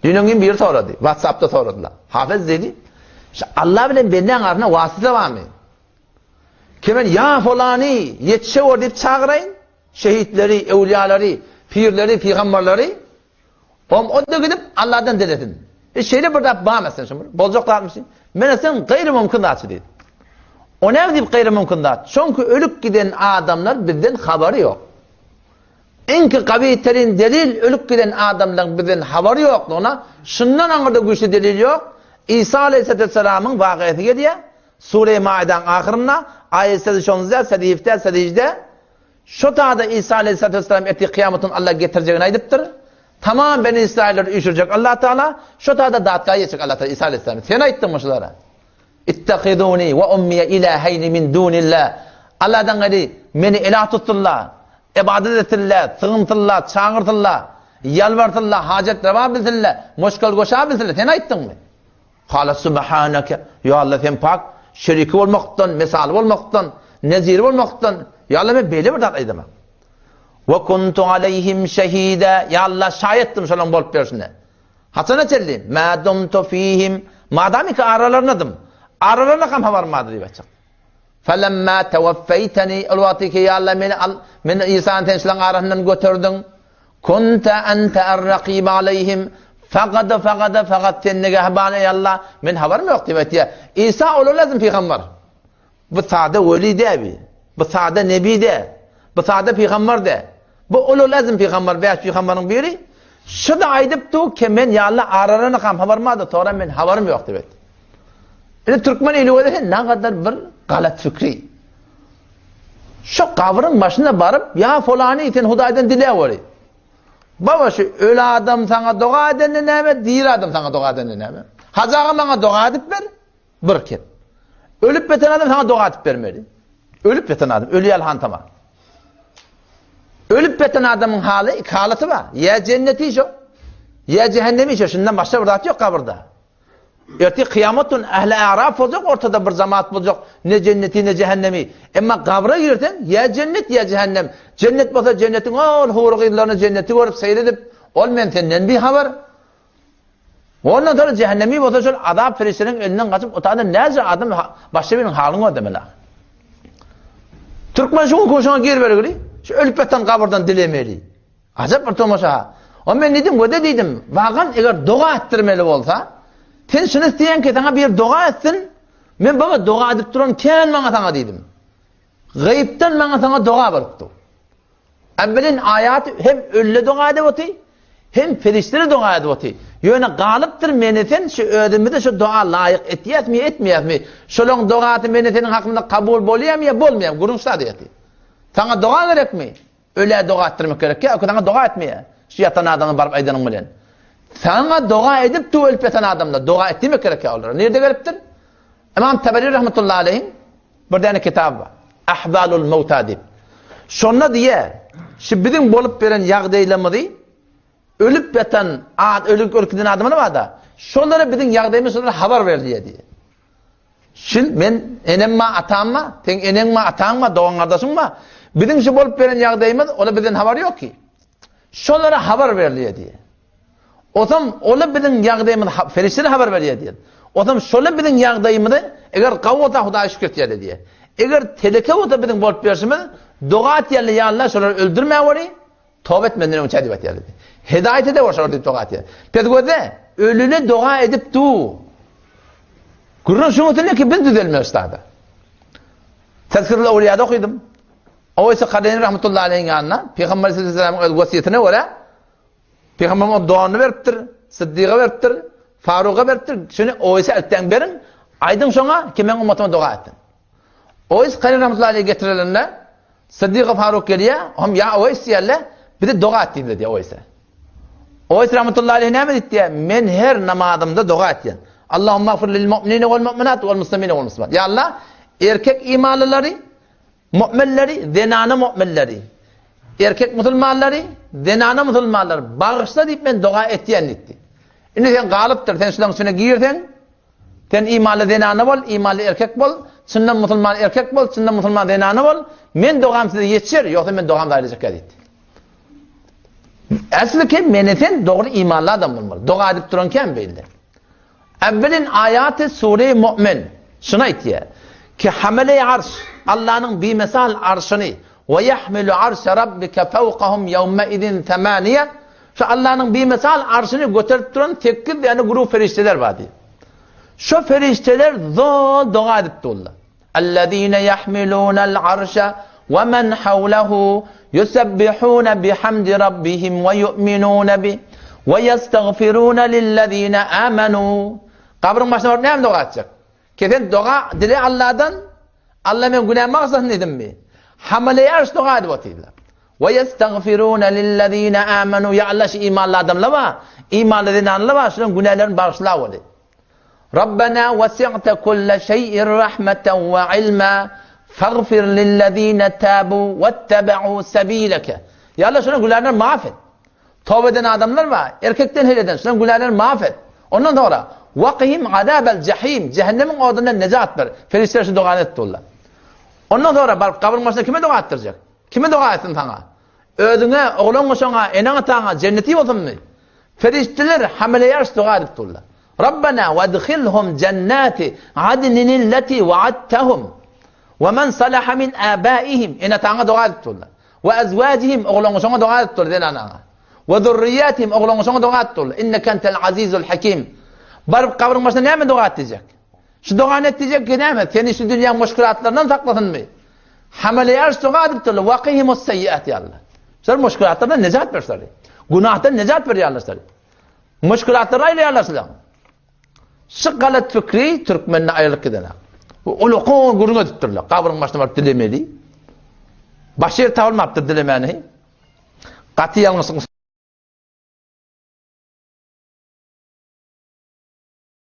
Düýn-öňňin biri sorady. WhatsApp-da soradylar. Hafez diýdi, Şu Allah bilen bendäň arasynda wasyta barmy? Ki men ýa folany ýetişewor diýip çagyraýyn, şehitleri, öwlýalary, pirleri, pygamberleri, Om o-da gidip Allahdan dilesin. E şeýle bir zat barmy sen şum? Boljak zatmy şu? Men sen gaýry mümkin zatçy diýdi. O näme diýip gaýry mümkin zat? Çünki ölüp giden adamlar bizden habary ýok. Iňki gawy terin delil ölüp giden adamlaryň bizden habary ýoklugyna şundan aňyrda güýçli delil ýok. Isa aleyhisselamyň wakasy gelýär. Sure-i Maidäň ahyrynda, aýat 110-da, 107-de, 108-de Şo tada Isa aleýhissalatu wessalam ertir kyýamatyň Alla getirjegini aýdypdyr. Tamam beni Israillary üýşürjek Allah Taala, şo tada datga geçjek Allah Taala Isa aleýhissalamy. Sen aýtdyňmy şulara? Ittehizuni we ummiye ilaheýni min dunillah. Alladan gaýry meni ilah tutsunlar, ybadat etsinler, sygynsynlar, çagyrsynlar, ýalbarsynlar, hajat rewa bilsinler, muşkul goşa bilsinler. Sen aýtdyňmy? Kala subhaneke, Ýa Alla sen pak, şeriki bolmakdan, mesaly bolmakdan, neziri bolmakdan, Ýa Alla men beýle bir zat aýdaman. We kuntu aleýhim şehide, Ýa Alla şaýatdym şolaň bolup berşine. Haçana çenli? Mä dumtu fihim, madamiki aralaryndadym. Aralarynda kam habarym bardy diýip aýtjak. Felemma tewaffeýteni, ol wagty ki Ýa Alla meni al, meni Isany sen şolaň arasyndan göterdiň. Kunte ente er-rakibe aleýhim, fagada fagada fagat sen nigehban eý Allah, men habarym ýok diýip aýtýar. Isa ulul azm pygamber. Bu sada weli däl bi. Bu sada nebi däl. Bu sada pygamber däl. Bu ulul azm pygamber, bäş pygamberiň biri. Şu-da aýdypdy ki men ýa Allah aralarynda kam habarym bardy, sonra men habarym ýok diýip aýtdy. Indi türkmen ili bolsa nagadar bir galat fikri. Şu gabryň başyna baryp, Ýa folany, sen Hudaýdan diläweri. Baba, şu öli adam saňa doga edende näme, diri adam saňa doga edende näme? Hajy aga maňa doga edip ber, bir kep. Ölüp beten adam saňa doga edip bermeli. Ölüp beten adam, öli ýaly hantama. Ölüp beten adamyň haly, iki halaty bar. Ýa jenneti şo, ýa cehennemi şo. Şundan başga bir zat ýok gabyrda. Ertir kyýamat gün ähli a'raf boljak, ortada bir jemaat boljak, ne jenneti, ne jähennemi. Emma gabra girseň, ýa jennet, ýa jähennem. Jennet bolsa jennetiň ol hury gyzlaryny jenneti görüp seýr edip, ol men senden bihabar. Ondan soňra jähennemi bolsa şol azap perişdeleriň elinden gaçyp, o taýda näce adam başga biriniň halyny gözlemeli. Türkmen şu gün şoňa girbergili, şu ölüp ýatan gabyrdan dilemeli. Ajap bir tomaşa. O men diýdim, göde diýdim, wagan eger doga etdirmeli bolsa, sen şuny isleýän ki, saňa bir doga etsin, men baba doga edip duran kän maňa saňa diýdim. Gaýypdan maňa saňa doga bolupdy. Äwwelin aýat hem ölle doga edip oty, hem perişdelere doga edip oty. Ýöne galypdyr meni sen şu özümizi şu doga laýyk etýäsmi, etmeýäsmi? Şolaň dogasy meni seniň hakymda kabul bolýarmy ýa bolmaýarmy? Gürrüň şuda diýdi. Saňa doga gerekmi? Ölä doga etdirmek gerek ýa, saňa doga etmeýär. Şu ýatan adama baryp aýdanyň bilen. Saňa doga edip du ölüp ýatan adamlar doga et diýmek gerek ýa olara. Nirde gelipdir? Imam Taberi rahmetullahi aleyh bir däne kitaby bar. Ahwalul Mauta diýip. Şonda diýýär, şu biziň bolup beren ýagdaýlarymyzy ölüp ýatan, ad ölüp ölüp giden adamlar bar-da, şolara biziň ýagdaýymyz şolara habar ber diýýär diýýär. Şil men enem ma atam ma, seň eneň ma ataň ma, dogan gardaşyň ma, biziň şu bolup beren ýagdaýymyz, ola bizden habary ýok ki. Şolara habar berilýär diýýär. Osam ola biziň ýagdaýymyzy perişdeler habar berýär diýýär. Osam şola biziň ýagdaýymyzy eger gawy bolsa Hudaýa şükür etýärler diýýär. Eger teleke bolsa biziň bolup berşimiz, doga etýärler ýa Allah şolary öldürmäweri, Toba etmezden öňçä diýip aýtýarlar. Hidaýat ede boşar diýip doga etýär. Pes gözle, ölüne doga edip du. Gürrüň şuň üstünde ki biz düzelmeli ustada. Tezkirul Awliýada okydym. Owaýsa Kareni rahmetullahi aleyhiň ýanyna Pygamber sallallahu aleyhi öz wesýetine görä Pygamber o doganyny beripdir, Siddiga beripdir, Faruga beripdir. Şuny Owaýsa eltden beriň, aýdyň şoňa ki meň ummatyma doga etsin. Owaýs Kareni rahmetullahi aleyhi getirilende Siddiga Faruk gelýär, hom ýa Owaýs diýerler, bize doga et diýdiler diýär Owaýsa. Owaýs rahmetullahi aleyh näme diýdi? Men her namazymda doga etýän. Allahumma gfir lil mu'minina wal mu'minat wal muslimina wal muslimat. Ýa Allah, erkek imanlylary, mu'minleri, zenana mu'minleri, erkek musulmanlary, zenana musulmanlary bagyşla diýip men doga etýän diýdi. Indi sen galypdyr, sen şularyň içine girseň, Sen imanly zenana bol, imanly erkek bol, çyndan musulman erkek bol, çyndan musulman zenana bol, men dogam size ýetişer, ýogsa men dogam zaýalajak diýdi. Äsli kim meni sen dogry imanly adam bolmaly. Doga edip duran kim beýle? Äwwelin aýaty sure Mu'min şuny aýtýar. Ki hamele arş Allanyň bimesal arşyny we ýahmilu arşa rabbike fawkahum ýewme izin semaniýe şu Allanyň bimesal arşyny göterip duran 8 däne guruh perişdeler bar diýýär. Şu perişdeler zol doga edip durlar. Ellezine yahmilunal arşa we men hawlehu yusebbihune bihamdi rabbihim we yu'minune bi we yestagfirune lillezine amenu. Gabryň başyna baryp näme doga etjek? Ki sen doga dile Allahdan, Allah men günämi bagyşlasyn diýdimmi? Hamale arş doga edip otyrlar. We yestagfirune lillezine amenu. Ya Allah şu imanly adamlar bar, imanly zenanlar bar, şularyň günälerini bagyşla weli. Rabbena wesi'te kulle şeý'in rahmeten we ilma fagfir lillezine tabu wettebe'u sebileke. Ya Allah şolaryň günälerini maaf et. Toba eden adamlar bar, erkekden heleden şolaryň günälerini maaf et. Ondan soňra waqihim azabel jahim, cehennemiň odundan nejat ber. Perişdeler şu dogany etdiler. Ondan soňra baryp gabryň başynda kime doga etdirjek? Kime doga etsin saňa? Özüňe, oglan-goşaňa, eneň-ataňa jenneti bolsunmy? Perişdeler hameleýarş doga edip durlar. Rabbena wedhilhum jennati adninilleti wa'adtahum we men salaha min abaihim ene-ataňa doga edip durlar. We azwajihim oglan-goşaňa doga edip durlar zenanaňa. We zurriýatihim oglan-goşaňa doga edip durlar. Inneke entel azizul hakim. Baryp gabryň başynda näme doga et diýjek? Şu dogany et diýjek ki näme? Seni şu dünýäň muşkilatlaryndan saklasynmy? Hameleýarş doga edip durlar. Waqihimus seýýat ýa Allah. Şol muşkilatlardan nejat ber şolary. Günahdan nejat ber ýa Allah şolary. Muşkilatlardan aýyr ýa Allah şolary. Şu galat fikri türkmende aýrylyp gidene. Ulakan gürrüň edip durlar. Gabryň başyna baryp dilemeli. Baş ýer tapylmapdyr dilemäni. Gaty ýalňyşlyk.